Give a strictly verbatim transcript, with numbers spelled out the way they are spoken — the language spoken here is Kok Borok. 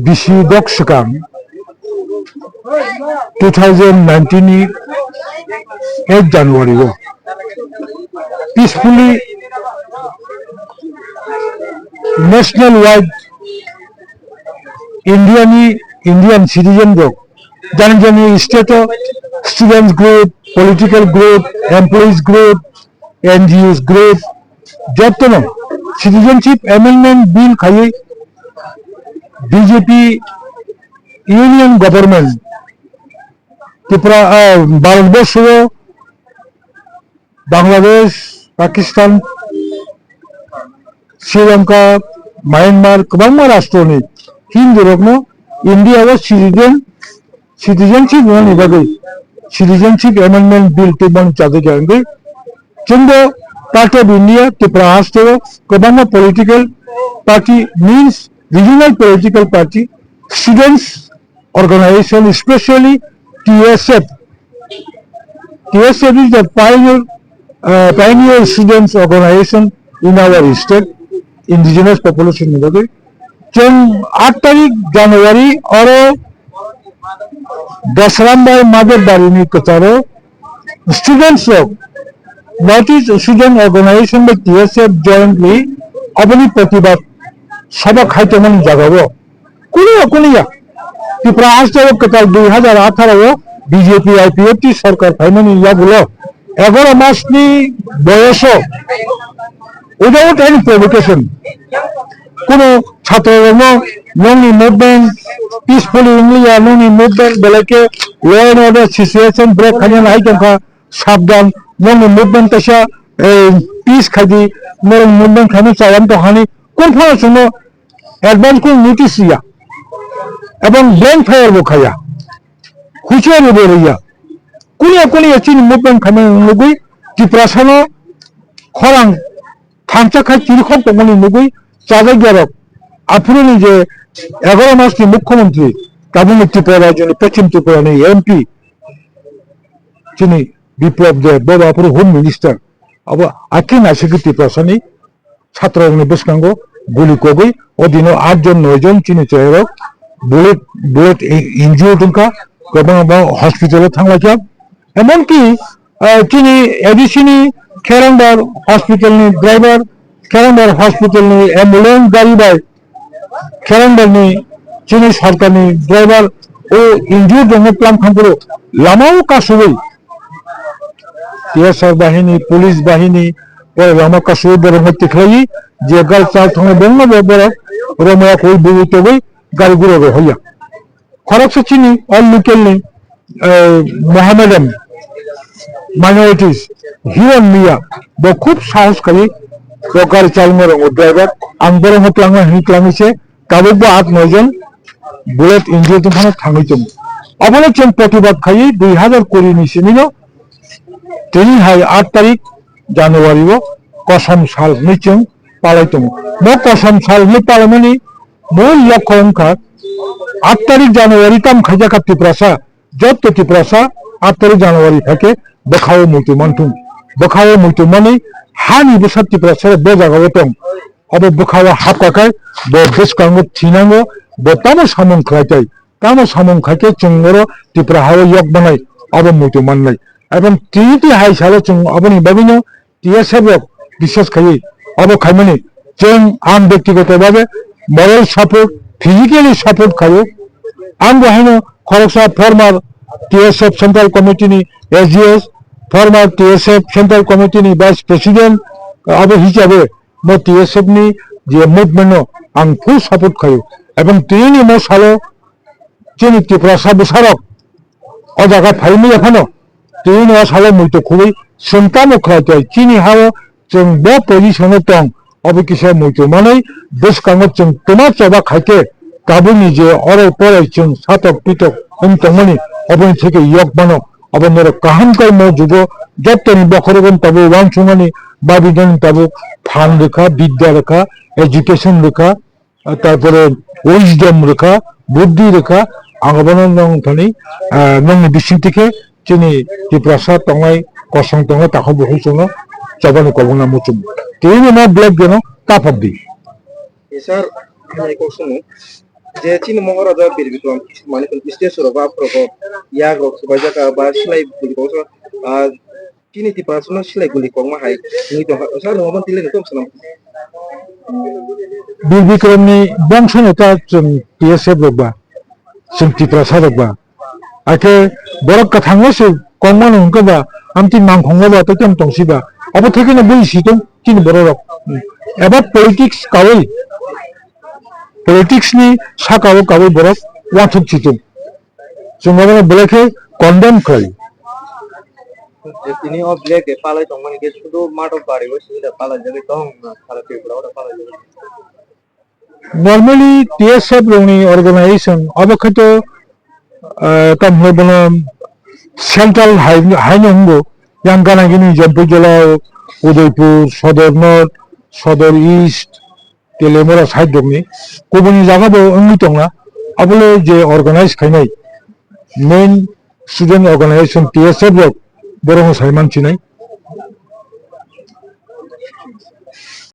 Bisi dok swkang two thousand nineteen ni eight January o peacefully national wide India ni Indian citizen rok jani jani state o students group, political group, employees group, N G Os group jotono citizenship amendment bill khaiwi B J P union government Tripura, ah, Bharat borso o Bangladesh, Pakistan, Sri Lanka, Myanmar kwbangma rashtroni Hindu rokno India o citizen citizenship rwnani bagwi Citizenship Amendment Bill tubumani chajakya wngwi chwngbo part of India Tripura hasteo kwbangma political party means regional political party, students organization, especially T S F. T S F is the pioneer, uh, pioneer students organization in our state, indigenous population ni bagwi. Chwng aat tarik January oro Dosrambai Madurbari ni kwcharo students rok North East Student Organization bai T S F jointly oboni protibad sabha khai tongmani jagao kuniya kuniya Tripura hasteo kwtal dui hazar atharo o B J P I P F T sorkar phaimani yagulo egaro masni boyoso without any provocation kuno chhatro rokno nongni movement peacefully wngliya, nongni movement belai khe law and order situation break khaina hai tongkha, sabdan, nongni movement kaisa, eh, peace khaidi, norok movement khaina chayang tongkhani, kung phano chwngno advance kung notice riya, ebong blank fire bo khaya, huichari bo riya, kuniya kuniya chini movement khaina nugwi Tiprasano khorang thangcha khai chirikhok tongmani nugwi chajakya rok. Aphuru ni je egaro mas ni mukhyamantri, tabukni Tripura rajyo ni, Pachim Tripura ni M P, chini Biplab Deb, bo aphuru Home Minister, abo aki naisingwi Tiprasa ni chhatro rok ni bwskango guli kogwi o dino aat jon noi jon chini chwrai rok bullet, bullet i-, injured wngkha, kwbangma hospital o thanglaikha. Emonki, ah, chini A D C ni Kherangbar hospital ni driver, Kherangbar hospital ni ambulance gari bai Kherangbar ni chini sorkar ni driver o injured rok no tlam khampuru lama o kasugwi T S R bahini, police bahini, pore lama kasugwi borok no tikhlaiwi je gari chal thangnai bongno bo borok romaya koi bugwi togwi gari gura rohorya. Khoroksa chini o local ni, eh, Mohammedan minorities Hiron Miya bo khub sahos khaiwi bo gari chalma rongo driver ang borok no twlangna hini twlangwi se tabuk bo aat noi jon bullet injured wngkhano thangwi tongo. Obono chwng protibad khaiwi dui hazar kuri ni simi no tini hai aat tarik January o kosom sal hwnwi chwng palai tongo. Bo kosom sal hwnwi palaimani mul lokho wngkha aat tarik January tamo khaijakha Tiprasa, jotto Tiprasa aat tarik January phaikhe bwkhao muitu manthung. Bwkhao muitu manwi hani bwsa Tiprasa bo jagao tong. Abo bwkhao hapkha khai bo bwskango thinango, bo tamo samung khlai tai. Tamo samung khaikhe chwng oro Tripura hao yok manai abo muitu mannai. Ebong tini hai salo chwng aboni bagwino T S F rok biswas khaiwi abo khaimani chwng ang bektigoto babe moral support, physically support khaio. Ang bo haino khoroksa former T S F Central Committee ni S G S, former T S F Central Committee ni Vice President, abo hisabe mo T S F ni je movement no ang full support khaio. Ebong tini mo salo chini Tiprasa bwsarok o jaga phaimaya phano tini o salo muitu khugwi chwng tamo khlai tei chini hao chwng bo position o tong, obo kisa muitu manwi bwskango chwng twma choba khaikhe tabukni je orai porai chwng satok pitok wng tongmani oboni theke yok mano. Obo norok kaham khe mo jugo jottoni bokhorogo tabuk uansukmani babidani tabuk phan rwkha, bidya rwkha, education rwkha, ah, tarpore wisdom rwkha, buddhi rwkha, ang abono nong thani, ah, nongni bisingtwi khe chini Tiprasa tongnai, kosong tongnai, takhuk bukhuk chwngno chobani kobongna muchung. Tini no black geno tapak di. Sir, ang kok sunu. Je chini mohor o Birbikromni stage rok ba aphuru rok yak rok subaijak ba silai guli kok, ah, chini Tiprasano silai guli kokma hai wngwi tongkha. Sir, nwng obo tile nwng tong swnam. Birbikromni bongsono ta chwng T S F rok ba, chwng Tiprasa rok ba. Hakhe borok kwthangno se kokmano hwnkhe ba, amtwi mangkhongo ba, tei temo tongsi ba. Abo thekeno bui si tong chini borok rok. Eba politics kaui, politics ni saka o kaui borok uansuk si tong. Chwng abono belai khe condemn khlai. Je tini o black de palai tongmani khe sudu matok bari o simi da palai jagwi tong na, sara Tripura o da palai jagwi. Normally T S F rokni organization abo khe to, ah, tamo hwnwi bono central hai, haino wngo, yang gana gini Jampui Jala, Udaipur, Sodor North, Sodor East, Telemura side rokni kubuni jaga bo wngwi tongna, abole je organize khainai main student organization T S F rok borokno sai mansinai.